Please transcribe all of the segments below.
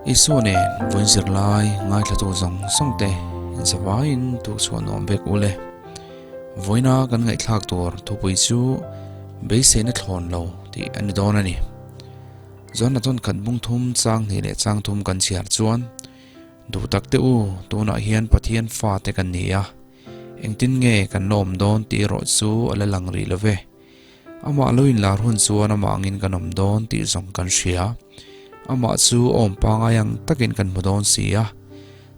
Isua nen vawiin zirlai ngaithlatu zawng zawng te inzavaiin tuhchhuah nuam vek u le. Vawiina kan ngaihthlak tur thupui chu beiseina thlawn lo tih a ni dawn a ni. John-a chuan khat bung thum chang hnih leh chang thum kan chhiar chuan duh tak te u tunah hian Pathian fate kan ni a, engtin nge kan la awm dawn tih erawh chu a la lang rih lo ve. Amah lo inlar hun chuan amah angin kan awm dawn tih zawng kan hria. Amah chu a awm pangai ang takin kan hmu dawn si a.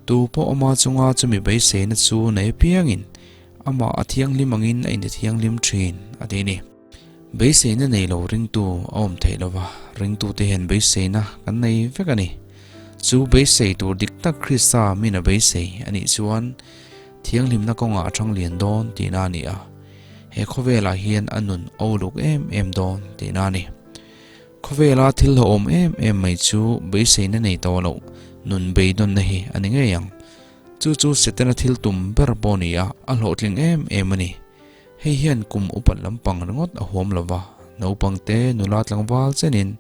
Tu pawh ama chunga chumi beiseina chu nei apiangin amah a thianghlim angin a intithianghlim thin a ti ni. Beiseina nei lo ringtu a awm theih lova, ringtute hian beiseina kan nei vek a ni. Chu beisei tur dik tak Krista min a beisei a nih chuan thianghlimna kawngah a thang lian dawn tihna a ni a, he khawvelah hian a nun a uluk em em dawn tihna a ni. Khawvela thil hlauhawm em em mai chu beiseina nei tawh loh nun beidawnna hi a ni ngei ang. Chu chu Setana thil tum ber pawh a ni a, a hlawhtling em em a ni. Hei hian kum upat lampang ringawt a huam lo va, naupang te nula tlangval chenin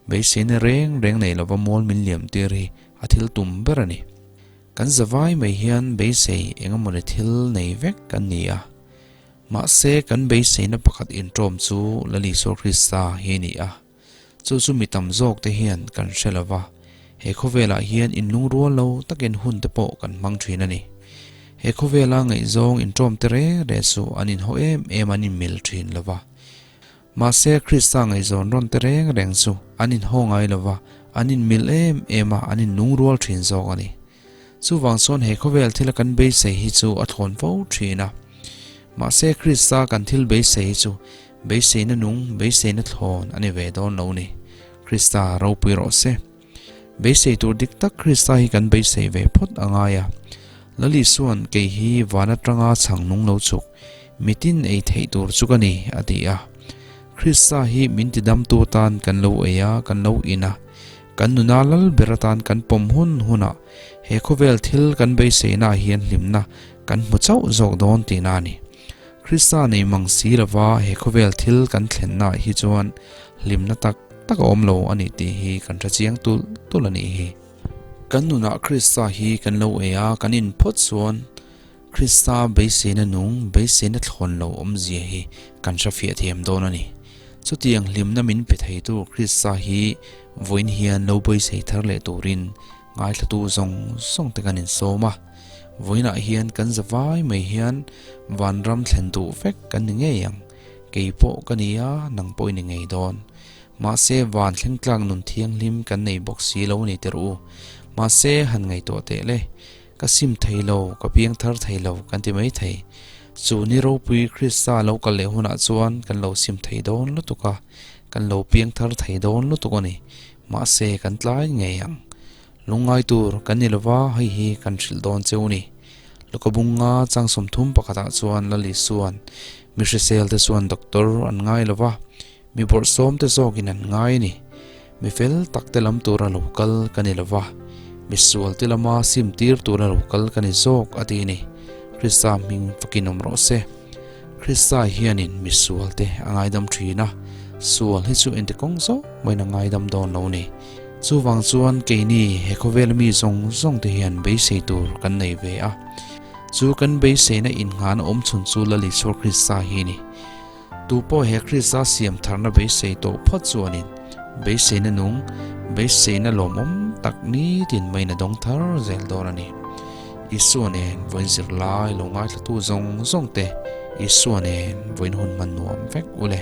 beiseina reng reng nei lova mual min liam tir hi a thil tum ber a ni. Kan zavai mai hian beisei eng emawni thil nei vek kan ni a, mahse kan beiseina pakhat inṭawm chu Lal Isua Krista hi a ni a, chu chu mi tam zawk te hian kan hre lo va, he khawvelah hian inlungrual lo takin hun te pawh kan hmang thin a ni. He khawvela ngaihzawng inṭawm te reng reng chu an inhaw em em an inmil thin lo va. Mahse Krista ngaihzawn rawn te reng reng chu an inhaw ngai lo va, an inmil em em a, an inlungrual thin zawk a ni. Chuvang chuan he khawvel thila kan beisei hi chu a thlawn fo thin a. Mahse Krista kan thil beisei hi chu beiseina nung, beiseina thlawn a ni ve dawn lo ni. Krista ropui rawh se. Beisei tur dik tak Krista hi kan beisei ve phawt a ngai a. Lali chuan kei hi van atanga chhang nung lo chuk, mitin ei theih tur chu ka ni, a ti a. Krista hi min tidamtu atan kan lo ei a, kan lo in a. Kan nuna lal ber atan kan pawm hun hunah he khawvel thil kan beiseinaah hian hlimna kan hmu chauh zawk dawn tihna a ni. Krista nei mang si lova he khawvel thil kan thlennaah hi chuan hlimna tak tak a awm lo a ni tih hi kan hre chiang tulh tulh a nih hi. Kan nunah Krista hi kan lo ei a, kan inphawt chuan Krista beiseina nung, beiseina thlawn lo awmzia hi kan hre fiah thiam dawn a ni. Chutiang hlimna min pe theitu Krista hi vawiin hian lo beisei thar leh turin ngaithlatu zawng zawng te kan insawm a. Vawiinah hian kan zavai mai hian vanram thlen duh vek kan ni ngei ang. Kei pawh ka ni a, nang pawh i ni ngei dawn. Mahse van thleng tlak nun thianghlim kan nei bawk si lo a ni tirh u. Mahse han ngaihtuah teh le. Ka sim thei lo, ka piang thar thei lo kan ti mai thei. Chu ni ropui Krista lo kal leh hunah chuan kan lo sim thei dawn lutuk a, kan lo piang thar thei dawn lutuk a ni. Mahse kan tlai ngei ang. Lungngai tur kan ni lova hei hi kan hrilh dawn cheu ni. Lukabunga chang 30 pakhatah chuan Lal Isua'n mi hrisel te chuan doctor an ngai lova, mi bawrhsawm te zawkin an ngai a ni. Mi fel tak te lam tura lo kal ka ni lova, mi sual te lama sim tir tura lo kal ka ni zawk a ti a ni. Krista hming fakin awm rawh se. Krista hianin mi sual te a ngaidam thin a, sual hi chu engti kawng zawk mahin a ngaidam dawn lo ni. Chuvang chuan keini he khawvel mi zawng zawng te hian beisei tur kan nei ve a, chu kan beiseina innghan awm chhun chu Lal Isua Krista hi a ni. Tu pawh he Krista siam tharna beisei tawh phawt chuanin beiseina nung, beiseina lawmawm tak nitin maiin a dawng thar zel dawn a ni. Isua nen vawiin zirlai lo ngaithlatu zawng zawng te Isua nen vawiin hun hman nuam vek u le.